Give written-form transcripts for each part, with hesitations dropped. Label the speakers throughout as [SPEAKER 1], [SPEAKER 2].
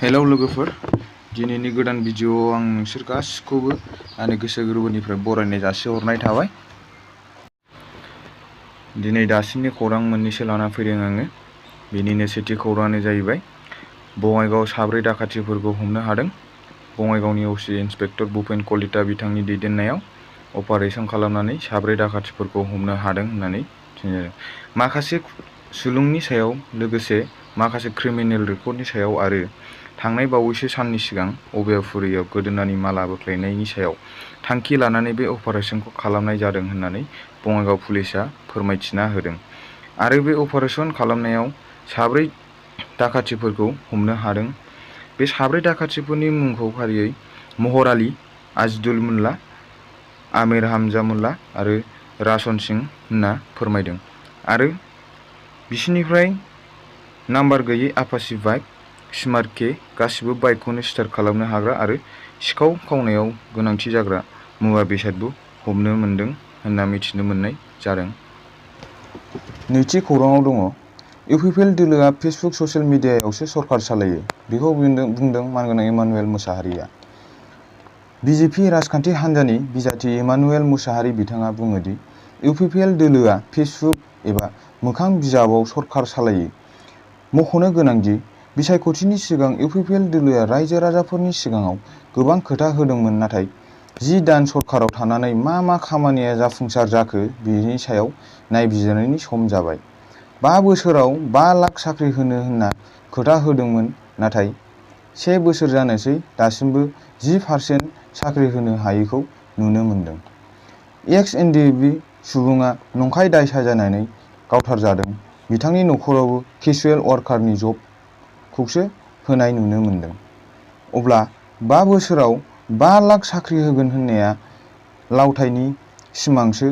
[SPEAKER 1] Hello लोगोफोर, दिनैनि गोदान भिडिअ'आव आं नोंसोर गासिखौबो आंनि गोसो गोरबोनिफ्राय बरायनाय जासिहरनाय थाबाय। दिनै दासिमनि खौरां मोननैसो लाना फैदों आङो। बेनिनो सेथि खौराङानो जाहैबाय बङाइगाव साब्रै दाखाथिफोरखौ हमनो हादों। बङाइगावनि अ.सि. इन्सपेक्टर भुपेन कलिता बिथांनि दैदेननायाव अपारेसन खालामनानै साब्रै दाखाथिफोरखौ हमनो हादों होननानै थिनजादों। माखासे सुलुंनि सायाव लोगोसे माखासे क्रिमिनेल रेकर्डनि सायाव आरो थांनाय बावैसो साननि सिगां अभयापुरीयाव गोदोनानि माला बोख्लायनायनि सायाव थांखि लानानै बे अपारेसनखौ खालामनाय जादों होननानै बङाइगाव पुलिसआ फोरमायथिना होदों। आरो बे अपारेसन खालामनायाव साब्रै दाखाथिफोरखौ हमनो हादों। बे साब्रै दाखाथिफोरनि मुंखौ फारियै महर आली, आजिदुल मुल्ला, आमिर हामजा मुल्ला आरो रासन सिं होनना फोरमायदों। आरो बिसोरनिफ्राय नाम्बार गैयै आपाची बाइक, स्मार्ट के गासिबो बाइकखौनो स्टार्ट खालामनो हाग्रा आरो सिखाव खावनायाव गोनांथि जाग्रा मुवा बेसादबो हमनो मोन्दों होनना मिथिनो मोननाय जादों। नैथि खौराङाव दङ, इउपिपिएल दोलोआ फेसबुक ससियेल मिडियायावसो सरखार सालायो, बेखौ बुंदों मानगोनां इमानुएल मोसाहारिया। बिजेपि राजखान्थि हान्जानि बिजाथि इमानुएल मोसाहारि बिथाङा बुङो दि इउपिपिएल दोलोआ फेसबुक एबा मोखां बिजाबाव सरखार सालायो। मख'नो गोनांदि बिसायख'थिनि सिगां इउपिपिएल दोलोआ रायजो राजाफोरनि सिगाङाव गोबां खोथा होदोंमोन, नाथाय 10 दान सरखाराव थानानै मा खामानिया जाफुंसार जाखो बेनि सायाव नायबिजिरनायनि सम जाबाय। 5 बोसोराव 5 लाख साख्रि होनो होनना खोथा होदोंमोन, नाथाय 1 बोसोर जानोसै दासिमबो 10% साख्रि होनो हायैखौ नुनो मोन्दों। एक्स एनडिएफबि सुबुङा नंखाय दाय साजायनानै गावथारजादों। बिथांनि नखरावबो केजुएल वार्कारनि जब खौसो होनाय नुनो मोन्दों। अब्ला 5 बोसोराव 5 लाख साख्रि होगोन होननाया लावथाइनि सिमांसो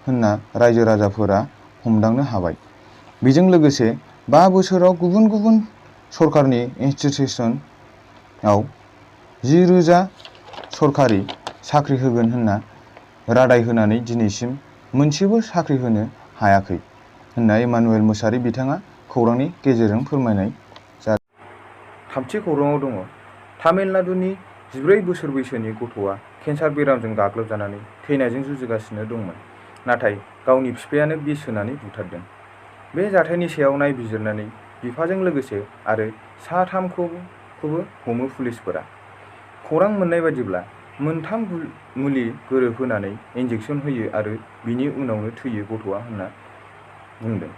[SPEAKER 1] होनना रायजो राजाफोरा हमदांनो हाबाय। बेजों लोगोसे 5 बोसोराव गुबुन गुबुन सरकारनि इनस्टिटिउसनआव 10,000 सरखारि साख्रि होगोन होनना रादाय होनानै दिनैसिम मोनसेबो साख्रि होनो हायाखै होनना इमानुएल मोसाहारि बिथाङा खौरांनि गेजेरजों फोरमायनाय जादों। थामथि खौराङाव दङ, तामिलनाडुनि 14 बोसोर बैसोनि गथ'आ केन्सार बेरामजों गाग्लोबजानानै थैनायजों जुजिगासिनो दंमोन, नाथाय गावनि बिफायानो बिस होनानै बुथारदों। बे जाथायनि सायाव नायबिजिरनानै बिफाजों लोगोसे आरो सा 3खौबो हमो पुलिसफोरा। खौरां मोननाय बादिब्ला 3 मुलि गोरोबहोनानै इन्जेक्सन होयो आरो बिनि उनावनो थैयो गथ'आ होनना बुंदों।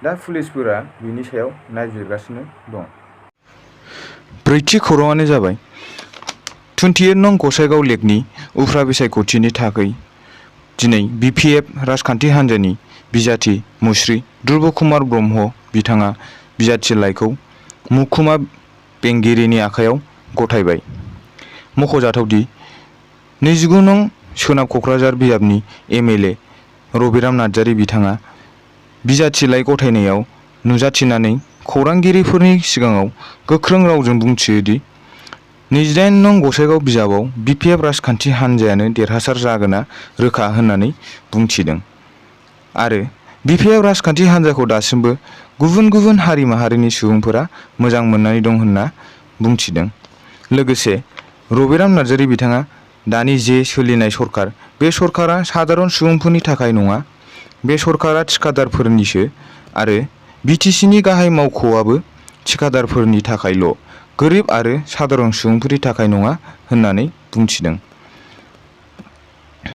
[SPEAKER 1] दा पुलिसफोरा बिनि सायाव नायबिजिरगासिनो दं। ब्रैथि खौराङानो जाबाय 28 नं गसाइगाव लेकनि उफ्रा बिसायख'थिनि थाखै दिनै बिपिएफ राजखान्थि हान्जानि बिजाथि मुस्रि ध्रुब कुमार ब्रह्म बिथाङा बिजाथि लाइखौ महकुमा बेंगिरिनि आखायाव गथायबाय। मख'जाथावदि 29 नं सोनाब क'क्राझार बियाबनि एमएलए रबिराम नार्जारी बिथाङा बिजाथि लाइ गथायनायाव नुजाथिनानै खौरांगिरिफोरनि सिगाङाव गोख्रों रावजों बुंथियो दि 28 नं गसाइगाव बिजाबाव बिपिएफ राजखान्थि हान्जायानो देरहासार जागोना रोखा होननानै बुंथिदों आरो बिपिएफ राजखान्थि हान्जाखौ दासिमबो गुबुन गुबुन हारि माहारिनि सुबुंफोरा मोजां मोननानै दं होनना बुंथिदों। लोगोसे रबिराम नार्जारी बिथाङा दानि जे सोलिनाय सरकार, बे सरकारा सादारन सुबुंफोरनि थाखाय नङा, बे सरकारा थिखादारफोरनिसो आरो बिटिसिनि गाहाय मावख'आबो थिखादारफोरनि थाखायल', गोरिब आरो सादारन सुबुंफोरनि थाखाय नङा होननानै बुंथिदों।